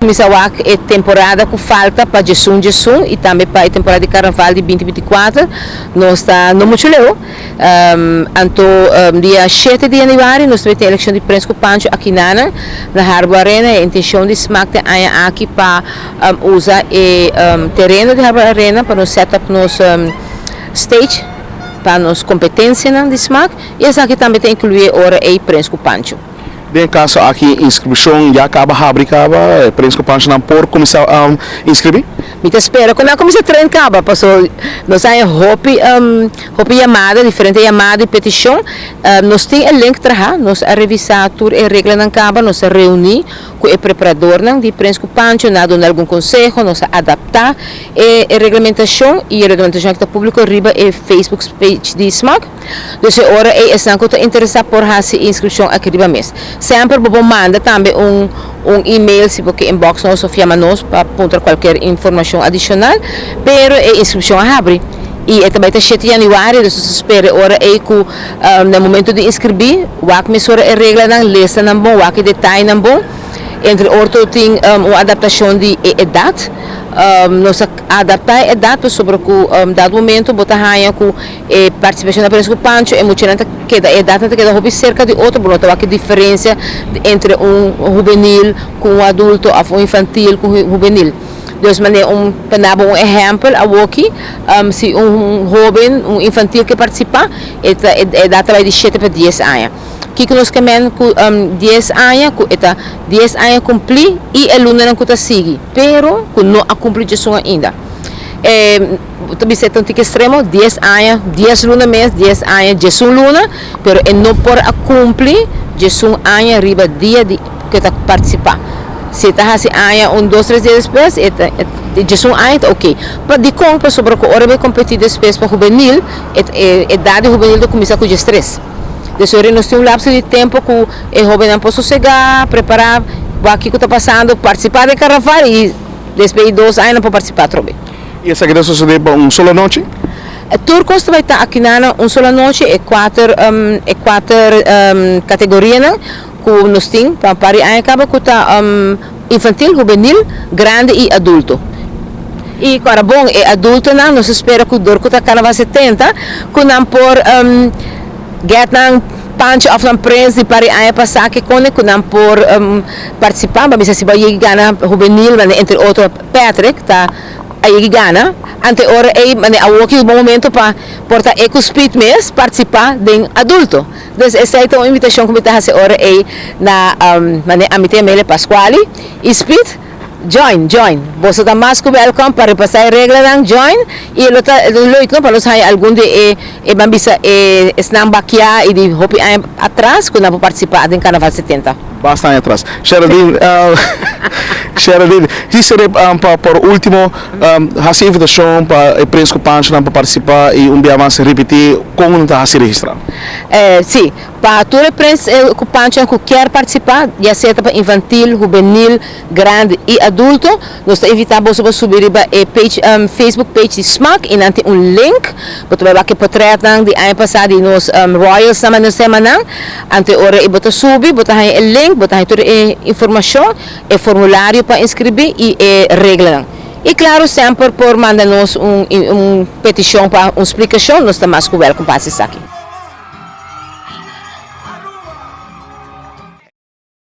Kuminsá wak e temporada ku falta pa djesun djesun i tambe pa e temporada di karnaval di binti 24. Nos ta no muchu leu. Anto dia 7 di yanüari nos ta bai tin elekshon di Prens ku Pancho akinanan na Harbor Arena. E intenshon di smak den aña aki pa usa e tereno di Harbor Arena pa nos set up nos stage pa nos kompetensianan di smak i esaki tambe ta inkluí e ora ei Prens ku Pancho. Den e kaso aki inskripshon ya kaba habri kaba, e Prens ku Panchonan por kuminsá inskribí? Mi ta spera ku nan kuminsá tren kaba paso nos haña hopi hopi yamada, diferente yamada i petishon. Nos tin e link traha, nos a revisá tur e reglanan kaba, nos a reuní ku e preparadornan di Prens ku Pancho, nan a duna algun konseho, nos a adaptá e reglamentashon i e reglamentashon aki ta públiko riba e Facebook page di smak. Dus e ora ei esnan ku ta interesá por hasi e inskripshon aki riba mes. Semper bo por manda tambe un un email si bo ke inbox nos òf yama nos pa puntra kualker informashon adishonal, pero e inskripshon a habri i e ta bai ta 7 yanüari, dus nos ta spera e ora ei ku na momento di inskribí wak mesora e reglanan, lesa nan bon, wak e detayenan bon. Entre otro tin un adaptashon di e edat. Nos a adaptá e edat pasobra ku dado momento bo ta haña ku E partisipashon ta parese ku Pancho, e muchanan ta keda, e edatnan ta keda hopi serka di otro, bo no ta wak e diferensia entre un hubenil ku un adulto òf un infantil ku un hubenil. Dus manera un, pa nabo un ehèmpel awoki, si un hóben, un infantil ke partisipá, e ta e edat ta bai di shete pa dies aña. Kiko nos ke men ku 10 aña? Ku e ta 10 aña kumplí i e lunanan ku ta sigui, pero ku no a kumpli djesun ainda. E ta bisa e ta un tiki extremo, 10 aña, 10 luna mes, 10 aña, 11 luna, pero e no por a kumpli 11 aña riba dia di ku e ta partisipá. Si e ta hasi aña un dos tres dia despues, e ta 11 aña ta oké. Pa dikon? Pasobra ku ora e bai kompetí despues pa hubenil, e edat di hubenil ta kuminsá ku 13. Des ora nos tin un lapso di tempu ku e hóbennan por sosegá, prepará, wak kiko ta pasando, partisipá den karnaval i despues di 2 aña nan por partisipá atrobe. I esaki ta sosodé pa un solo anochi? Tur kos ta bai ta akiná un solo anochi, e 4 kategorianan ku nos tin pa un par di aña kaba ku ta infantil, hubenil, grandi i adulto. I kora bon, e adultonan nos ta spera ku dor ku ta karnaval 70 ku nan por get nan pancho òf nan prens di par di aña pasá ke kone ku nan por partisipá. Bo a bisa si bo a yega gana hubenil, entre otro Patrick ta a yega gana, ante ora ei manera awoki un bon momento pa por ta e ku Speed mes partisipá den adulto. Dus esei ta un invitashon ku mi ta hasi ora ei na manera ami ta yam'el Pascuali i Speed, join, join. Boso ta mas ku wèlkòm pa repasá e reglanan, join i lo ta leuk no pa nos haña algun di e e ban bisa e esnan bakiá i di hopi aña atras ku nan por partisipá den Karnaval 70. Basta aña atras. Sheradine, Sheradine, kisere pa por ultimo hasi invitashon pa e Prins ku Panchonan pa partisipá i un bia mas ripití kon nan ta hasi registrá. Sí, pa tur e Prins ku Panchonan ku kier partisipá, ya sea ta pa infantil, hubenil, grandi i adulto, nos ta invitá boso pa subi riba e page Facebook page di smak i nan tin un link, bo ta bai wak e potrètnan di aña pasá di nos Royals nan nos temanan, anto e ora ei bo ta subi, bo ta haña e link, bo ta haña tur e informashon, e formulario pa inskribí i e reglanan. I klaro semper por manda nos un petishon pa un splikashon, nos ta mas ku wèlkom pa hasi esaki.